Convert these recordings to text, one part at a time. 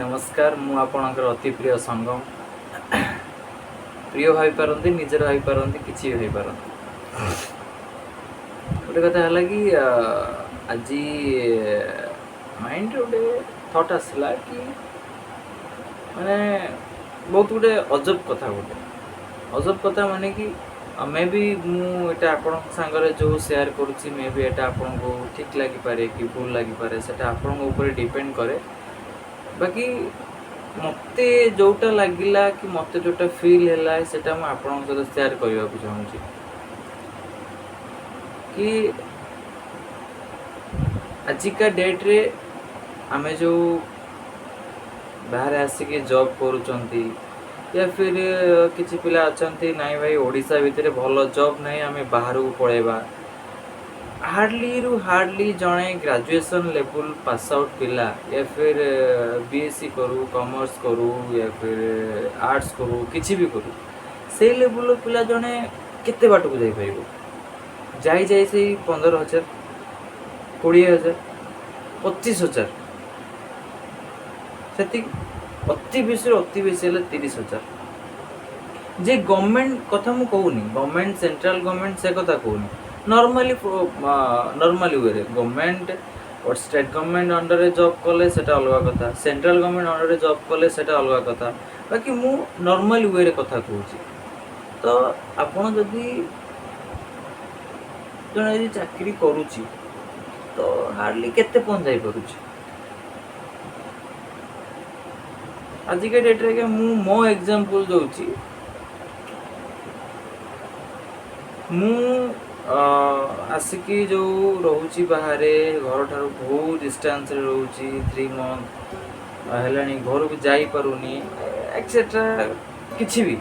ନମସ୍କାର, ମୁଁ ଆପଣଙ୍କର ଅତି ପ୍ରିୟ ସଙ୍ଗମ। ପ୍ରିୟ ଭାବିପାରନ୍ତି, ନିଜର ଭାବିପାରନ୍ତି, କିଛି ବି ଭାବିପାରନ୍ତି। ଗୋଟେ କଥା ହେଲା କି ଆଜି ମାଇଣ୍ଡରେ ଗୋଟେ ଥଟ୍ ଆସିଲା କି ମାନେ ବହୁତ ଗୋଟେ ଅଜବ କଥା, ଗୋଟେ ଅଜବ କଥା ମାନେ କି ମେ ବି ମୁଁ ଏଇଟା ଆପଣଙ୍କ ସାଙ୍ଗରେ ଯେଉଁ ସେୟାର କରୁଛି, ମେ ବି ଏଇଟା ଆପଣଙ୍କୁ ଠିକ୍ ଲାଗିପାରେ କି ଭୁଲ ଲାଗିପାରେ, ସେଟା ଆପଣଙ୍କ ଉପରେ ଡିପେଣ୍ଡ କରେ। ବାକି ମୋତେ ଯେଉଁଟା ଲାଗିଲା କି ମୋତେ ଯେଉଁଟା ଫିଲ୍ ହେଲା, ସେଇଟା ମୁଁ ଆପଣଙ୍କ ସହିତ ସେୟାର କରିବାକୁ ଚାହୁଁଛି କି ଆଜିକା ଡେଟ୍ରେ ଆମେ ଯେଉଁ ବାହାରେ ଆସିକି ଜବ୍ କରୁଛନ୍ତି ୟା ଫିର୍ କିଛି ପିଲା ଅଛନ୍ତି, ନାଇଁ ଭାଇ, ଓଡ଼ିଶା ଭିତରେ ଭଲ ଜବ୍ ନାହିଁ, ଆମେ ବାହାରକୁ ପଳେଇବା। ହାର୍ଡ଼ଲିରୁ ହାର୍ଡ଼ଲି ଜଣେ ଗ୍ରାଜୁଏସନ୍ ଲେବୁଲ୍ ପାସ୍ ଆଉଟ୍ ପିଲା ୟା ଫିର୍ ବିଏସସି କରୁ, କମର୍ସ କରୁ ୟା ଫିର୍ ଆର୍ଟ୍ସ କରୁ, କିଛି ବି କରୁ, ସେଇ ଲେବୁଲ୍ର ପିଲା ଜଣେ କେତେ ବାଟକୁ ଯାଇପାରିବ? ଯାଇ ଯାଇ ସେଇ 15,000, 20,000, 25,000, ସେତିକି। ଅତି ବେଶୀରୁ ଅତି ବେଶୀ ହେଲେ 30,000। ଯେ ଗଭର୍ଣ୍ଣମେଣ୍ଟ କଥା ମୁଁ କହୁନି, ଗଭର୍ଣ୍ଣମେଣ୍ଟ, ସେଣ୍ଟ୍ରାଲ ଗଭର୍ଣ୍ଣମେଣ୍ଟ ସେ କଥା କହୁନି, normally normally where government, state government ଅଣ୍ଡରରେ ଜବ୍ କଲେ ସେଟା ଅଲଗା କଥା, ସେଣ୍ଟ୍ରାଲ ଗଭର୍ଣ୍ଣମେଣ୍ଟ ଅଣ୍ଡରରେ ଜବ୍ କଲେ ସେଟା ଅଲଗା କଥା। ବାକି ମୁଁ ନର୍ମାଲି ୱେରେ କଥା କହୁଛି। ତ ଆପଣ ଯଦି ଜଣେ ଯଦି ଚାକିରି କରୁଛି ତ ହାର୍ଡ଼ଲି କେତେ ପର୍ଯ୍ୟନ୍ତ ଯାଇପାରୁଛି ଆଜିକା ଡେଟ୍ରେ? ଆଜ୍ଞା, ମୁଁ ମୋ ଏକ୍ଜାମ୍ପଲ୍ ଦେଉଛି। ମୁଁ ଆସିକି ଯେଉଁ ରହୁଛି ବାହାରେ, ଘରଠାରୁ ବହୁତ ଡିଷ୍ଟାନ୍ସରେ ରହୁଛି, 3 ମନ୍ଥ ହେଲାଣି ଘରକୁ ଯାଇପାରୁନି, ଏକ୍ସେଟ୍ରା କିଛି ବି,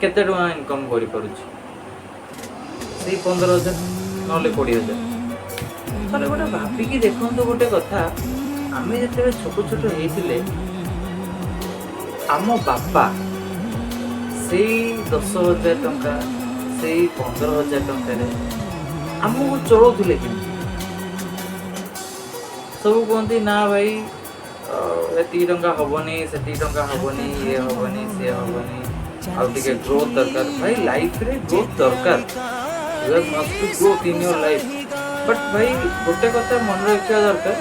କେତେ ଟଙ୍କା ଇନକମ୍ କରିପାରୁଛି? ସେଇ 15,000 ନହେଲେ 20,000। ଥରେ ଗୋଟେ ଭାବିକି ଦେଖନ୍ତୁ ଗୋଟେ କଥା, ଆମେ ଯେତେବେଳେ ଛୋଟ ଛୋଟ ହେଇଥିଲେ, ଆମ ବାପା ସେଇ 10,000 ଟଙ୍କା, ସେଇ 15,000 ଟଙ୍କାରେ ଆମକୁ ଚଳଉଥିଲେ କେମିତି? ସବୁ କୁହନ୍ତି ନା ଭାଇ, ଏତିକି ଟଙ୍କା ହବନି, ସେତିକି ଟଙ୍କା ହବନି, ଇଏ ହବନି, ସିଏ ହବନି, ଆଉ ଟିକେ ଗ୍ରୋଥ୍ ଦରକାର। ଭାଇ, ଲାଇଫରେ ଗ୍ରୋଥ୍ ଦରକାର। You have must to growth in your life, but ଭାଇ, ଗୋଟେ କଥା ମନେ ରଖିବା ଦରକାର,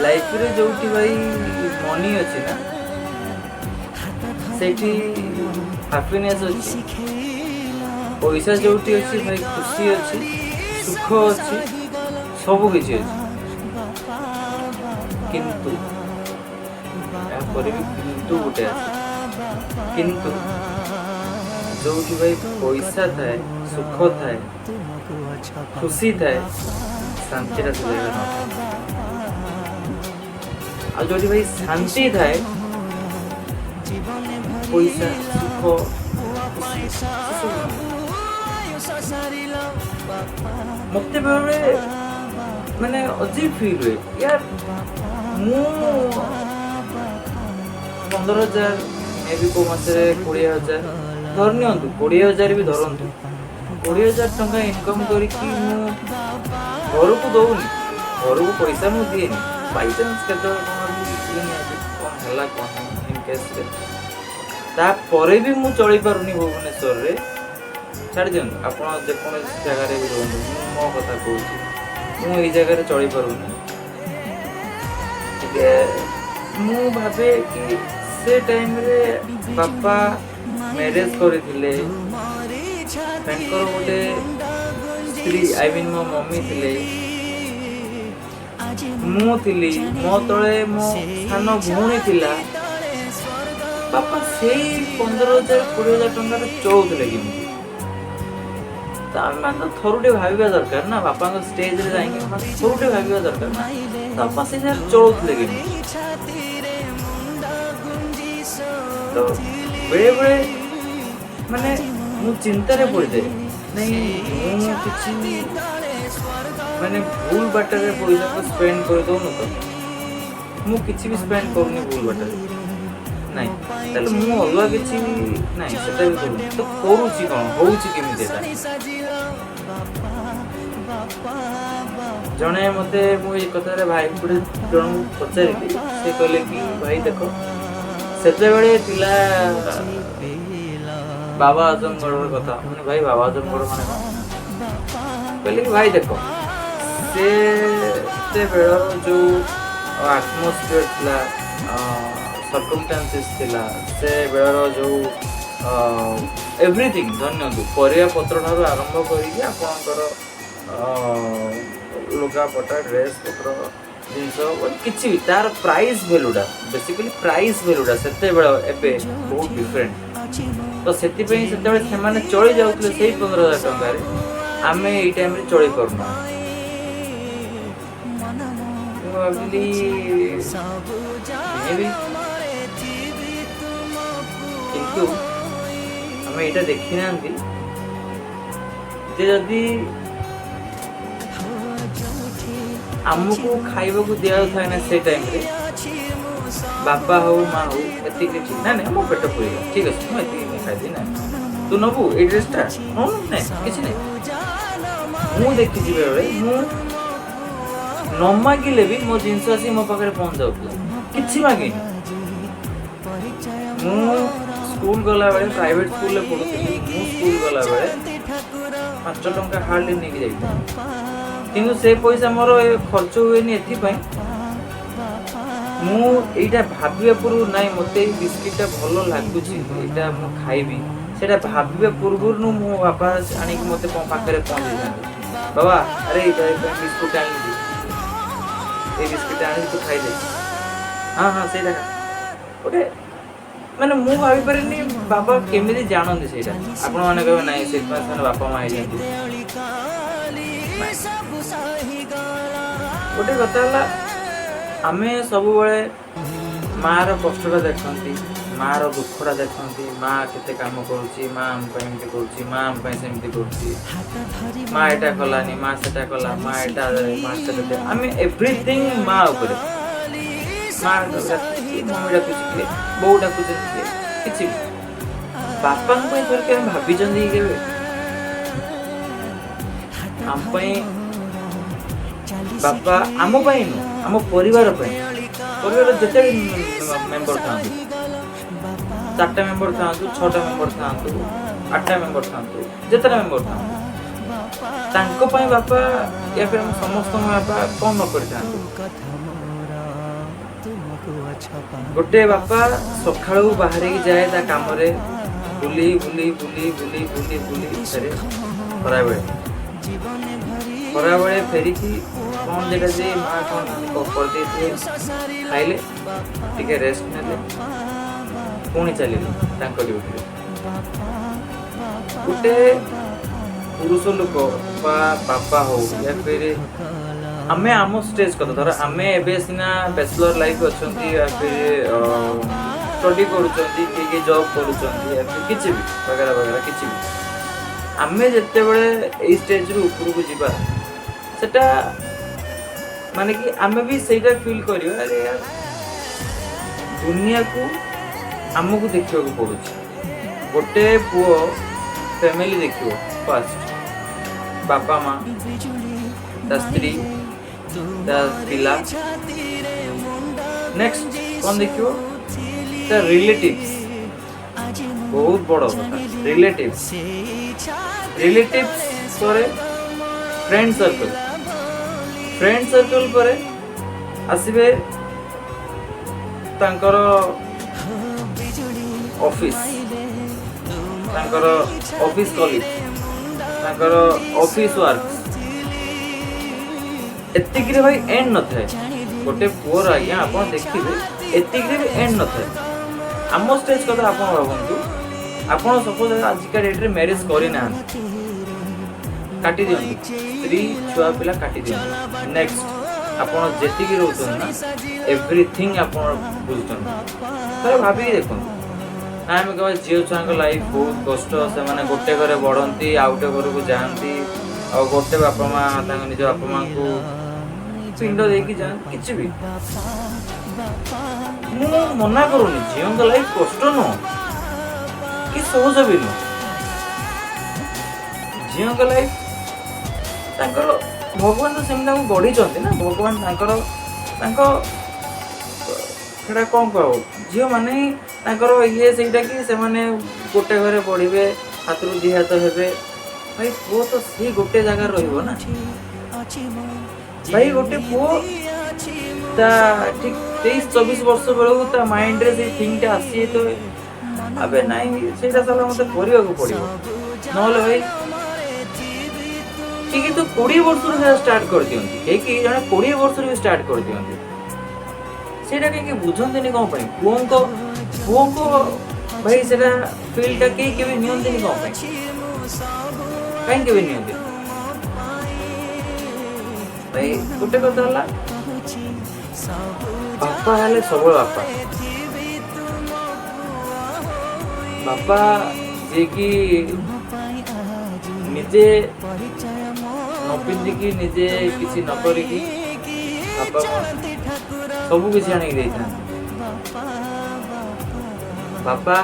ଲାଇଫରେ ଯୋଉଠି ଭାଇ ମନି ଅଛି ନା, ସେଇଠି ହାପିନେସ୍ ଅଛି। ପଇସା ଯୋଉଠି ଅଛି ଭାଇ, ଖୁସି ଅଛି, ସୁଖ ଅଛି, ସବୁ କିଛି ଅଛି। କିନ୍ତୁ ଏହାପରେ ବି କିନ୍ତୁ ଗୋଟେ ଆସେ। କିନ୍ତୁ ଯୋଉଠି ଭାଇ ପଇସା ଥାଏ, ସୁଖ ଥାଏ, ଖୁସି ଥାଏ, ଶାନ୍ତିଟା ସେ ଜାଗାରେ ନଥାଏ। ଆଉ ଯୋଉଠି ଭାଇ ଶାନ୍ତି ଥାଏ, ପଇସା, ସୁଖ, ଖୁସି ସେସବୁ ନଥାଏ। ମତେ ବେଳେବେଳେ ମାନେ ଅଜୀବ ଫିଲ୍ ହୁଏ ୟାର, ମୁଁ 15,000, ମେ ବି କେଉଁ ମାସରେ 20,000 ଧରି ନିଅନ୍ତୁ, 20,000 ବି ଧରନ୍ତୁ, 20,000 ଟଙ୍କା ଇନକମ୍ କରିକି ମୁଁ ଘରକୁ ଦଉନି, ଘରକୁ ପଇସା ମୁଁ ଦିଏନି। ବାଇଚାନ୍ସ କେତେବେଳେ କ'ଣ ଇଏ ନିହାତି କ'ଣ ହେଲା, କ'ଣ ଇନ୍ କେସ୍ରେ, ତାପରେ ବି ମୁଁ ଚଳିପାରୁନି ଭୁବନେଶ୍ୱରରେ। ଛାଡ଼ି ଦିଅନ୍ତୁ, ଆପଣ ଯେକୌଣସି ଜାଗାରେ ବି ରୁହନ୍ତୁ, ମୁଁ ମୋ କଥା କହୁଛି। ମୁଁ ଏଇ ଜାଗାରେ ଚଳିପାରୁନି। ଟିକେ ମୁଁ ଭାବେ କି ସେ ଟାଇମ୍ରେ ବାପା ମ୍ୟାରେଜ୍ କରିଥିଲେ, ତାଙ୍କର ଗୋଟେ ସ୍ତ୍ରୀ, I mean ମୋ ମମି ଥିଲେ, ମୁଁ ଥିଲି, ମୋ ତଳେ ମୋ ସାନ ଭଉଣୀ ଥିଲା। ବାପା ସେଇ 15,000, 20,000 ଟଙ୍କାରେ ଚଳୁଥିଲେ କେମିତି? ତ ଆମେ ତ ଥରୁଟେ ଭାବିବା ଦରକାର ନା, ବାପାଙ୍କ ଷ୍ଟେଜରେ ଯାଇକି ଥରୁଟେ ଭାବିବା ଦରକାର ନା, ବାପା ସେ ଜାଗାରେ ଚଳୁଥିଲେ କେମିତି? ତ ବେଳେବେଳେ ମାନେ ମୁଁ ଚିନ୍ତାରେ ପଡ଼ିଯାଏ, ନାଇଁ ମୁଁ କିଛି ମାନେ ଭୁଲ ବାଟରେ ପଇସାକୁ ସ୍ପେଣ୍ଡ କରିଦଉନୁ ତ? ମୁଁ କିଛି ବି ସ୍ପେଣ୍ଡ କରୁନି ଭୁଲ ବାଟରେ। ନାଇଁ, ତାହେଲେ ମୁଁ ଅଲଗା କିଛି ନାଇଁ, ସେଟା ବି କରୁନି, ତ କରୁଛି କ'ଣ? ହଉଛି କେମିତି ଏଟା? ଜଣେ ମୋତେ, ମୁଁ ଏଇ କଥାରେ ଭାଇ ଗୋଟେ ଜଣଙ୍କୁ ପଚାରିଲି, ସେ କହିଲେ କି ଭାଇ ଦେଖ, ସେତେବେଳେ ଥିଲା ବାବା ଆଜମଗଡ଼ର କଥା। ମାନେ ଭାଇ, ବାବା ଆଜମଗଡ଼ ମାନେ କ'ଣ? କହିଲେ କି ଭାଇ ଦେଖ, ସେତେବେଳର ଯେଉଁ ଆଟମୋସ୍ଫିୟର ଥିଲା, ସର୍କମଷ୍ଟାନ୍ସେସ୍ ଥିଲା, ସେ ବେଳର ଯେଉଁ ଏଭ୍ରିଥିଙ୍ଗ ଧରି ନିଅନ୍ତୁ, ପରିବା ପତ୍ର ଠାରୁ ଆରମ୍ଭ କରିକି ଆପଣଙ୍କର ଲୁଗାପଟା, ଡ୍ରେସ୍ ପତ୍ର, ଜିନିଷ କିଛି ବି, ତାର ପ୍ରାଇସ୍ ଭ୍ୟାଲୁଟା, ବେସିକାଲି ପ୍ରାଇସ୍ ଭ୍ୟାଲୁଟା ସେତେବେଳେ ଏବେ ବହୁତ ଡିଫରେଣ୍ଟ। ତ ସେଥିପାଇଁ ସେତେବେଳେ ସେମାନେ ଚଳି ଯାଉଥିଲେ ସେଇ 15,000 ଟଙ୍କାରେ, ଆମେ ଏଇ ଟାଇମ୍ରେ ଚଳି ପାରୁନା। ମୁଁ ଭାବିଲି ମେ ବି, କିନ୍ତୁ ଆମେ ଏଇଟା ଦେଖିନାହାନ୍ତି ଯେ ଯଦି ଆମକୁ ଖାଇବାକୁ ଦିଆଯାଉଥାଏ ନା ସେ ଟାଇମ୍ରେ, ବାପା ହଉ ମା ହଉ, ଏତିକି ଠିକ୍, ନାଇଁ ନାଇଁ, ମୋ ପେଟ ପୁରିଗଲା, ଠିକ୍ ଅଛି, ମୁଁ ଏତିକି ମୁଁ ଖାଇଦିଏ। ନାଇଁ, ତୁ ନବୁ ଏଇ ଡ୍ରେସଟା? ହଁ, ନାଇଁ, କିଛି ନାହିଁ। ମୁଁ ଦେଖିଛି ବେଳେବେଳେ ମୁଁ ନ ମାଗିଲେ ବି ମୋ ଜିନିଷ ଆସି ମୋ ପାଖରେ ପହଞ୍ଚି ଯାଉଥିଲା। କିଛି ମାଗିନି। ମୁଁ ସ୍କୁଲ ଗଲାବେଳେ, ପ୍ରାଇଭେଟ ସ୍କୁଲରେ ପଢ଼ୁଥିଲି, ମୁଁ ସ୍କୁଲ ଗଲାବେଳେ 5 ଟଙ୍କା ହାର୍ଡଲି ନେଇକି ଯାଇଥିଲି। କିନ୍ତୁ ସେ ପଇସା ମୋର ଖର୍ଚ୍ଚ ହୁଏନି ଏଥିପାଇଁ, ମୁଁ ଏଇଟା ଭାବିବା ପୂର୍ବରୁ, ନାଇଁ ମୋତେ ଏଇ ବିସ୍କିଟଟା ଭଲ ଲାଗୁଛି, ଏଇଟା ମୁଁ ଖାଇବି, ସେଇଟା ଭାବିବା ପୂର୍ବରୁ ମୋ ବାପା ଆଣିକି ମୋତେ ପାଖରେ ପହଞ୍ଚେଇଥାନ୍ତି। ବାବା, ଆରେ ଏଇ ପାଇଁ ବିସ୍କୁଟ ଆଣିଲି, ଏଇ ବିସ୍କୁଟ ଆଣିଲି, ତୁ ଖାଇଦେ। ହଁ ହଁ, ସେଇଟା ଖା। ଗୋଟେ ମାନେ ମୁଁ ଭାବିପାରେନି ବାବା କେମିତି ଜାଣନ୍ତି ସେଇଟା। ଆପଣମାନେ କହିବେ ନାଇଁ, ସେଥିପାଇଁ ସେମାନେ ବାପା ମା ହେଇଛନ୍ତି। ନାଇଁ। ଗୋଟେ କଥା ହେଲା, ଆମେ ସବୁବେଳେ ମାର କଷ୍ଟଟା ଦେଖନ୍ତି, ମାର ଦୁଃଖଟା ଦେଖନ୍ତି, ମା କେତେ କାମ କରୁଛି, ମା ଆମ ପାଇଁ ଏମିତି କରୁଛି, ମା ଆମ ପାଇଁ ସେମିତି କରୁଛି, ମା ଏଇଟା କଲାନି, ମା ସେଟା କଲା, ମା ଏଇଟା, ମା ସେଟା ଦେ। ଆମେ ଏଭ୍ରିଥିଙ୍ଗ ମା ଉପରେ। ମା ଡାକୁଛି, ମମି ଡାକୁଛି, କିଏ ବୋଉ ଡାକୁଛନ୍ତି, କିଏ କିଛି ବି। ବାପାଙ୍କ ପାଇଁ ଥରେ କେବେ ଭାବିଛନ୍ତି କି କେବେ ଆମ ପାଇଁ ବାପା, ଆମ ପାଇଁ ନୁହଁ, ଆମ ପରିବାର ପାଇଁ, ପରିବାର ଯେତେ ମେମ୍ବର ଥାଆନ୍ତୁ, ଚାରିଟା ମେମ୍ବର ଥାଆନ୍ତୁ, ଛଅଟା ମେମ୍ବର ଥାଆନ୍ତୁ, ଆଠଟା ମେମ୍ବର ଥାଆନ୍ତୁ, ଯେତେଟା ମେମ୍ବର ଥାଆନ୍ତୁ, ତାଙ୍କ ପାଇଁ ବାପା ୟା ଫିର ଆମ ସମସ୍ତଙ୍କ ବାପା କଣ ନ କରିଥାନ୍ତି? ଗୋଟେ ବାପା ସକାଳୁ ବାହାରିକି ଯାଏ ତା କାମରେ, ବୁଲି ବୁଲି ବୁଲି ବୁଲି ବୁଲି ବୁଲି ଫେରେ ଖରାବେଳେ। ଖରାବେଳେ ଫେରିକି କ'ଣ ଯେଟା ଯେ ମା କ'ଣ କରିଦେଇଥିବେ, ଖାଇଲେ, ଟିକେ ରେଷ୍ଟ ନେଲେ, ପୁଣି ଚାଲିଲେ ତାଙ୍କ ଡ୍ୟୁଟିରେ। ଗୋଟେ ପୁରୁଷ ଲୋକ ବା ବାପା ହଉ ୟା ଫିର ଆମେ ଆମ ଷ୍ଟେଜ୍ କଥା ଧର, ଆମେ ଏବେ ସିନା ବ୍ୟାଚଲର ଲାଇଫ୍ ଅଛନ୍ତି ୟା ଫିର ଷ୍ଟଡି କରୁଛନ୍ତି, କିଏ କିଏ ଜବ୍ କରୁଛନ୍ତି ୟା ଫିର କିଛି ବି ବଗେରା ବଗେରା କିଛି ବି, ଆମେ ଯେତେବେଳେ ଏଇ ଷ୍ଟେଜରୁ ଉପରକୁ ଯିବା, ସେଟା ମାନେ କି ଆମେ ବି ସେଇଟା ଫିଲ୍ କରିବା, ଆରେ ୟାର, ଦୁନିଆକୁ ଆମକୁ ଦେଖିବାକୁ ପଡୁଛି। ଗୋଟେ ପୁଅ ଫ୍ୟାମିଲି ଦେଖିବ ଫାଷ୍ଟ, ବାପା ମା, ତା ସ୍ତ୍ରୀ, ତା ପିଲା। ନେକ୍ସଟ କ'ଣ ଦେଖିବ? ତା ରିଲେଟିଭ୍ସ। ବହୁତ ବଡ଼ କଥା, ରିଲେଟିଭ୍ସ। ରିଲେଟିଭ୍ସ ପରେ ଫ୍ରେଣ୍ଡ ସର୍କଲ, ଫ୍ରେଣ୍ଡ ସର୍କଲ ପରେ ଆସିବେ ତାଙ୍କର ଅଫିସ, ତାଙ୍କର ଅଫିସ କଲିଗ, ତାଙ୍କର ଅଫିସ ୱାର୍କ। ଏତିକିରେ ଭାଇ ଏଣ୍ଡ ନଥାଏ ଗୋଟେ ପୁଅର। ଆଜ୍ଞା, ଆପଣ ଦେଖିବେ, ଏତିକିରେ ବି ଏଣ୍ଡ ନଥାଏ। ଆମ ଷ୍ଟେଜ କଥା ଆପଣ ଭାବନ୍ତୁ। ଆପଣ ସପୋଜ ଆଜିକା ଡେଟ୍ରେ ମ୍ୟାରେଜ କରିନାହାନ୍ତି, କାଟି ଦିଅନ୍ତୁ, ସ୍ତ୍ରୀ ଛୁଆ ପିଲା କାଟି ଦିଅନ୍ତୁ। ନେକ୍ସଟ ଆପଣ ଯେତିକି ରହୁଛନ୍ତି ନା, ଏଭ୍ରିଥିଙ୍ଗ ଆପଣ ବୁଝୁଛନ୍ତି। ଥରେ ଭାବିକି ଦେଖନ୍ତୁ ନା, ଆମେ କହିବା ଝିଅ ଛୁଆଙ୍କ ଲାଇଫ୍ ବହୁତ କଷ୍ଟ, ସେମାନେ ଗୋଟେ ଘରେ ବଢ଼ନ୍ତି, ଆଉ ଗୋଟେ ଘରକୁ ଯାଆନ୍ତି, ଆଉ ଗୋଟେ ବାପା ମା ତାଙ୍କ ନିଜ ବାପା ମାଙ୍କୁ ପିଣ୍ଡ ଦେଇକି ଯାଆନ୍ତି, କିଛି ବି। ମୁଁ ମନା କରୁନି, ଝିଅଙ୍କ ଲାଇଫ୍ କଷ୍ଟ ନୁହଁ କି ସହଜ ବି ନୁହଁ। ଝିଅଙ୍କ ଲାଇଫ୍ ତାଙ୍କର ଭଗବାନ ତ ସେମିତି ତାଙ୍କୁ ଗଢ଼ିଛନ୍ତି ନା। ଭଗବାନ ତାଙ୍କର ତାଙ୍କ ସେଇଟା କ'ଣ କହିବ, ଝିଅମାନେ ହିଁ ତାଙ୍କର ଇଏ ସେଇଟା କି ସେମାନେ ଗୋଟେ ଘରେ ବଢ଼ିବେ, ହାତରୁ ଦି ହାତ ହେବେ। ଭାଇ, ପୁଅ ତ ସେଇ ଗୋଟେ ଜାଗାରେ ରହିବ ନା। ଭାଇ, ଗୋଟେ ପୁଅ ତା ଠିକ 23-24 ବର୍ଷ ବେଳକୁ ତା ମାଇଣ୍ଡରେ ସେଇ ଥିଙ୍ଗଟା ଆସିଯାଇଥିବ, ଆବେ ନାଇଁ, ସେଇଟା ସାଲା ମୋତେ କରିବାକୁ ପଡ଼ିବ, ନହେଲେ ଭାଇ କି। କିନ୍ତୁ 20 ବର୍ଷରୁ ସେଟା ଷ୍ଟାର୍ଟ କରିଦିଅନ୍ତି। କେହି କେହି ଜଣେ 20 ବର୍ଷରୁ ବି ଷ୍ଟାର୍ଟ କରିଦିଅନ୍ତି। ସେଇଟା କାହିଁକି ବୁଝନ୍ତିନି? କ'ଣ ପାଇଁ ପୁଅଙ୍କ ଭାଇ ସେଟା ଫିଲ୍ଟା କେହି କେବେ ନିଅନ୍ତିନି? କ'ଣ ପାଇଁ, କାହିଁକି କେବେ ନିଅନ୍ତିନି? ଭାଇ, ଗୋଟେ କଥା ହେଲା, ବାପା ହେଲେ ସବୁବେଳେ ବାପା। ବାପା ଯିଏକି ନିଜେ ନ ପିନ୍ଧିକି, ନିଜେ କିଛି ନ କରିକି ବାପା ମା ସବୁ କିଛି ଆଣିକି ଦେଇଥାନ୍ତି। ବାପା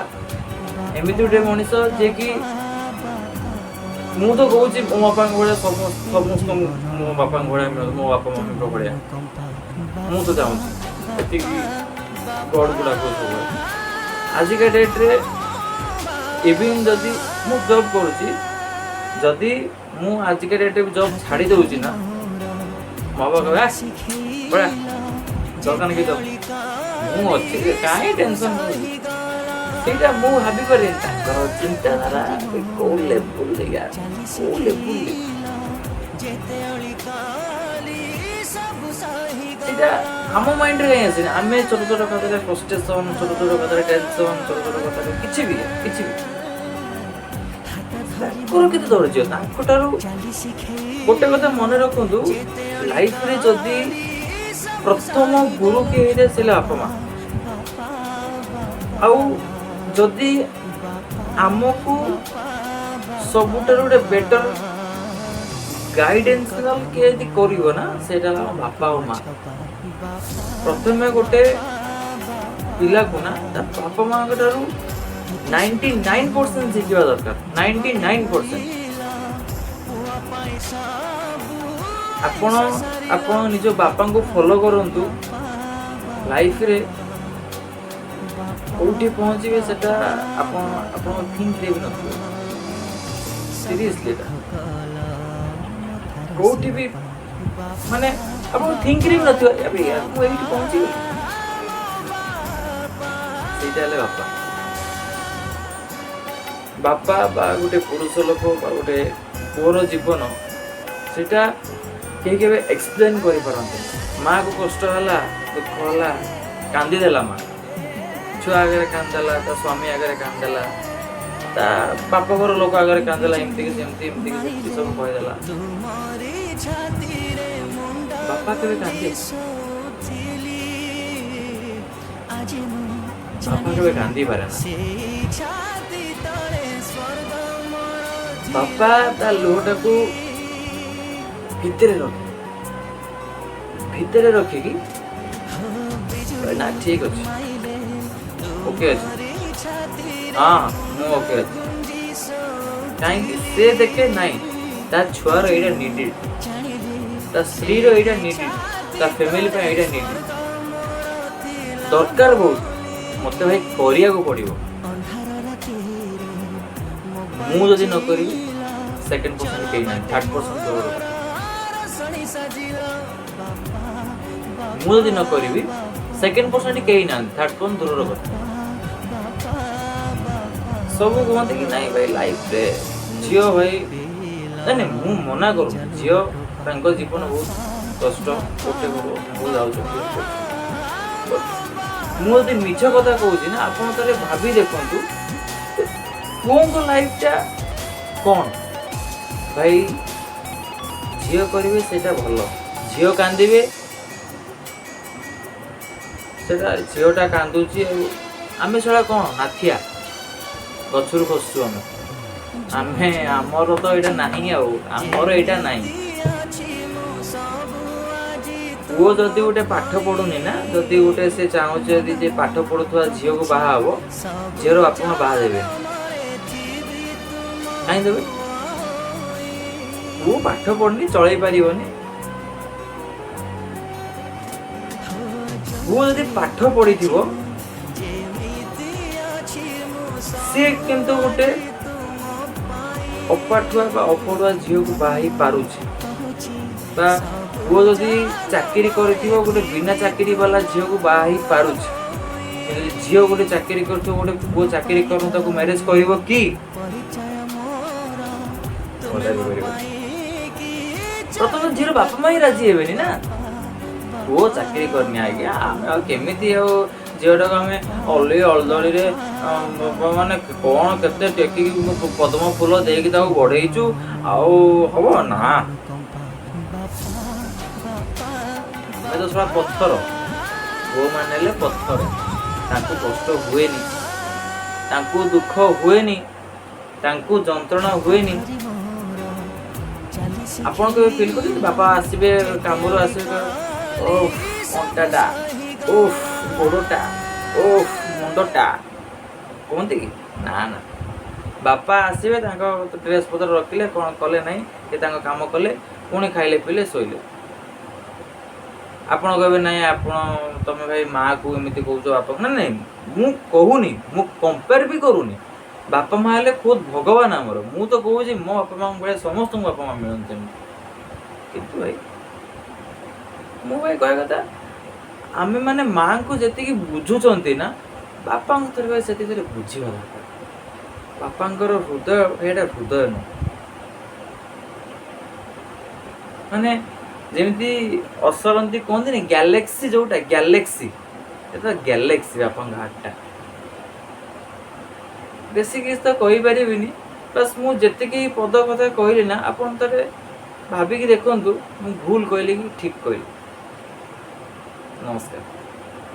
ଏମିତି ଗୋଟେ ମଣିଷ ଯିଏକି ମୁଁ ତ କହୁଛି ମୋ ବାପାଙ୍କ ଭଳିଆ ସମସ୍ତଙ୍କୁ ମୋ ବାପାଙ୍କ ଭଳିଆ ମିଳୁ, ମୋ ବାପା ମମିଙ୍କ ଭଳିଆ। ମୁଁ ତ ଚାହୁଁଛି ଏତିକି, ଗଡ଼କୁ ଡାକୁ ସବୁବେଳେ। ଆଜିକା ଡେଟ୍ରେ ଇଭିନ୍ ଯଦି ମୁଁ ଜବ୍ କରୁଛି, ଯଦି ମୁଁ ଆଜିକା ଡେଟ୍ରେ ବି ଜବ୍ ଛାଡ଼ି ଦେଉଛି ନା, ମୋ ବାପା କହିବେ, ବଢ଼ିଆ, ଦରକାର କି ଜବ୍, ମୁଁ ଅଛି, କାହିଁ ଟେନସନ୍ ହଉଛି? ସେଇଟା ମୁଁ ଭାବିପାରେନି, ତାଙ୍କର ଚିନ୍ତାଧାରା କୋଉ ଲେବୁଲରେ ୟାର, କୋଉ ଲେବୁଲରେ। ସେଇଟା ଆମ ମାଇଣ୍ଡରେ କାହିଁ ଆସେନି? ଆମେ ଛୋଟ ଛୋଟ କଥାରେ ଫ୍ରଷ୍ଟ୍ରେସନ୍, ଛୋଟ ଛୋଟ କଥାରେ ଟେନସନ୍, ଛୋଟ ଛୋଟ କଥାରେ କିଛି ବି କିଛି ବି। ତାଙ୍କର କେତେ ଧୈର୍ଯ୍ୟ ତାଙ୍କଠାରୁ। ଗୋଟେ କଥା ମନେ ରଖନ୍ତୁ, ଲାଇଫରେ ଯଦି ପ୍ରଥମ ଗୁରୁ କିଏ ହେଇଥାଏ, ସେ ହେଲେ ବାପା ମା। ଆଉ ଯଦି ଆମକୁ ସବୁଠାରୁ ଗୋଟେ ବେଟର ଗାଇଡେନ୍ସ କିଏ ଯଦି କରିବ ନା, ସେଇଟା ହେଲା ଆମ ବାପା ଆଉ ମା। ପ୍ରଥମେ ଗୋଟେ ପିଲାକୁ ନା ତା ବାପା ମାଙ୍କ ଠାରୁ 99% ଶିଖିବା ଦରକାର, 99%। ଆପଣ ନିଜ ବାପାଙ୍କୁ ଫଲୋ କରନ୍ତୁ, ଲାଇଫରେ କୋଉଠି ପହଞ୍ଚିବେ ସେଟା ଆପଣଙ୍କ ଥିଙ୍କରେ ବି ନଥିବ। ସିରିୟସଲି, ଏଟା କୋଉଠି ବି ମାନେ ଆପଣଙ୍କ ଥିଙ୍କରେ ବି ନଥିବ, ଆବେ ୟାର, ମୁଁ ଏଇଠି ପହଞ୍ଚିଗଲି। ସେଇଟା ହେଲେ ବାପା। ବାପା ବା ଗୋଟେ ପୁରୁଷ ଲୋକ ବା ଗୋଟେ ପୁଅର ଜୀବନ, ସେଇଟା କେହି କେବେ ଏକ୍ସପ୍ଲେନ୍ କରିପାରନ୍ତିନି। ମାଆକୁ କଷ୍ଟ ହେଲା, ଦୁଃଖ ହେଲା, କାନ୍ଦିଦେଲା ମା, ଛୁଆ ଆଗରେ କାନ୍ଦିଦେଲା, ତା ସ୍ୱାମୀ ଆଗରେ କାନ୍ଦିଦେଲା, ତା ବାପ ଘର ଲୋକ ଆଗରେ କାନ୍ଦିଦେଲା, ଏମିତି କି ସେମିତି, ଏମିତି କି ସେମିତି ସବୁ କହିଦେଲା। ବାପା କେବେ କାନ୍ଦେ? ବାପା କେବେ କାନ୍ଦି ପାରେ ନା। ବାପା ତା ଲୁହଟାକୁ ଭିତରେ ରଖେ, ଭିତରେ ରଖିକି କହେ, ନା ଠିକ ଅଛି, ଓକେ ଅଛି, ହଁ, ମୁଁ ଓକେ ଅଛି। କାହିଁକି ସେ ଦେଖେ ନାଇଁ, ତା ଛୁଆର ଏଇଟା ନିଡେଡ୍, ତା ସ୍ତ୍ରୀର ଏଇଟା ନିଡେଡ୍, ତା ଫ୍ୟାମିଲି ପାଇଁ ଏଇଟା ନିଡେଡ୍, ଦରକାର ବହୁତ, ମତେ ଭାଇ କରିବାକୁ ପଡ଼ିବ। ମୁଁ ଯଦି ନ କରିବି, ସେକେଣ୍ଡ ପର୍ସନ କେହି ନାହିଁ, ଥାର୍ଡ ପର୍ସନ ଦୂରର କଥା। ମୁଁ ଯଦି ନ କରିବି, ସେକେଣ୍ଡ ପର୍ସନ କେହି ନାହାନ୍ତି, ଥାର୍ଡ ପର୍ସନ ଦୂରର କଥା। ସବୁ କୁହନ୍ତି କି ନାଇଁ ଭାଇ, ଲାଇଫରେ ଝିଅ ଭାଇ, ନାଇଁ ନାଇଁ, ମୁଁ ମନା କରୁନି, ଝିଅ ତାଙ୍କ ଜୀବନ ବହୁତ କଷ୍ଟ, ଗୋଟେ ଘରୁ ବହୁତ ଯାଉଛନ୍ତି। But ମୁଁ ଯଦି ମିଛ କଥା କହୁଛି ନା, ଆପଣ ଥରେ ଭାବି ଦେଖନ୍ତୁ ପୁଅଙ୍କ ଲାଇଫଟା କ'ଣ। ଭାଇ, ଝିଅ କରିବେ ସେଇଟା ଭଲ। ଝିଅ କାନ୍ଦିବେ, ସେଟା ଝିଅଟା କାନ୍ଦୁଛି, ଆଉ ଆମେ ସେଟା କ'ଣ ନାଥିଆ ଗଛରୁ ଖସୁଛୁ ଆମେ? ଆମର ତ ଏଇଟା ନାହିଁ, ଆଉ ଆମର ଏଇଟା ନାହିଁ। ପୁଅ ଯଦି ଗୋଟେ ପାଠ ପଢୁନି ନା, ଯଦି ଗୋଟେ ସେ ଚାହୁଁଛି ଯଦି ଯେ ପାଠ ପଢୁଥିବା ଝିଅକୁ ବାହା ହବ, ଝିଅର ବାପା ମା ବାହା ଦେବେନି। କାହିଁ ଦେବେ? ପୁଅ ପାଠ ପଢୁନି, ଚଳେଇ ପାରିବନି। ପୁଅ ଯଦି ପାଠ ପଢ଼ିଥିବ, ସିଏ କିନ୍ତୁ ଗୋଟେ ଅପାଠୁଆ ବା ଅପଢୁଆ ଝିଅକୁ ବାହା ହେଇ ପାରୁଛି, ବା ପୁଅ ଯଦି ଚାକିରି କରିଥିବ, ଗୋଟେ ବିନା ଚାକିରି ବାଲା ଝିଅକୁ ବାହା ହେଇ ପାରୁଛି। କିନ୍ତୁ ଝିଅ ଗୋଟେ ଚାକିରି କରୁଥିବ, ଗୋଟେ ପୁଅ ଚାକିରି କରୁନି, ତାକୁ ମ୍ୟାରେଜ କରିବ କି? କଦାପି କରିବନି। ପ୍ରଥମେ ଝିଅର ବାପା ମା ହିଁ ରାଜି ହେବେନି ନା। ପୁଅ ଚାକିରି କରିନି ଆଜ୍ଞା, ଆମେ ଆଉ କେମିତି ଆଉ ଝିଅଟାକୁ ଆମେ ଅଲି ଅଲଦଳିରେ ମାନେ କ'ଣ କେତେ ଟେକିକି ପଦ୍ମ ଫୁଲ ଦେଇକି ତାକୁ ବଢ଼େଇଛୁ, ଆଉ ହବ ନା? ଆମେ ତ ଶଳା ପଥର। ପୁଅମାନେ ହେଲେ ପଥର। ତାଙ୍କୁ କଷ୍ଟ ହୁଏନି, ତାଙ୍କୁ ଦୁଃଖ ହୁଏନି, ତାଙ୍କୁ ଯନ୍ତ୍ରଣା ହୁଏନି। ଆପଣ କେବେ ଫିଲ୍ କରିଛନ୍ତି, ବାପା ଆସିବେ, କାମରୁ ଆସିବେ, ଓଃ ଅଣ୍ଟାଟା, ଓଃ ଗୋଡ଼ଟା, ଓଃ ମୁଣ୍ଡଟା କୁହନ୍ତି କି? ନା ନା, ବାପା ଆସିବେ, ତାଙ୍କ ଡ୍ରେସ୍ ପତ୍ର ରଖିଲେ, କ'ଣ କଲେ ନାହିଁ, ସେ ତାଙ୍କ କାମ କଲେ, ପୁଣି ଖାଇଲେ, ପିଇଲେ, ଶୋଇଲେ। ଆପଣ କହିବେ, ନାଇଁ ଆପଣ ତମେ ଭାଇ ମାଆକୁ ଏମିତି କହୁଛ, ବାପାକୁ। ନାଇଁ ନାଇଁ, ମୁଁ କହୁନି, ମୁଁ କମ୍ପେୟାର ବି କରୁନି। ବାପା ମା ହେଲେ ଖୁଦ୍ ଭଗବାନ ଆମର। ମୁଁ ତ କହୁଛି ମୋ ବାପା ମାଆଙ୍କ ଭଳିଆ ସମସ୍ତଙ୍କୁ ବାପା ମା ମିଳନ୍ତି ଏମିତି। କିନ୍ତୁ ଭାଇ, ମୁଁ ଭାଇ କହିବା କଥା, ଆମେ ମାନେ ମାଆଙ୍କୁ ଯେତିକି ବୁଝୁଛନ୍ତି ନା, ବାପାଙ୍କୁ ଥରେ ଭାଇ ସେତିକି ଥରେ ବୁଝିବା ଦରକାର। ବାପାଙ୍କର ହୃଦୟ, ଏଇଟା ହୃଦୟ ନୁହଁ, ମାନେ ଯେମିତି ଅସରନ୍ତି କୁହନ୍ତିନି ଗ୍ୟାଲେକ୍ସି, ଯୋଉଟା ଗ୍ୟାଲେକ୍ସି, ଏଟା ଗ୍ୟାଲେକ୍ସି ବାପାଙ୍କ ହାର୍ଟଟା। ବେଶୀ କିଛି ତ କହିପାରିବିନି, ବାସ୍ ମୁଁ ଯେତିକି ପଦ କଥା କହିଲି ନା, ଆପଣ ଥରେ ଭାବିକି ଦେଖନ୍ତୁ ମୁଁ ଭୁଲ କହିଲି କି ଠିକ୍ କହିଲି। ନମସ୍କାର।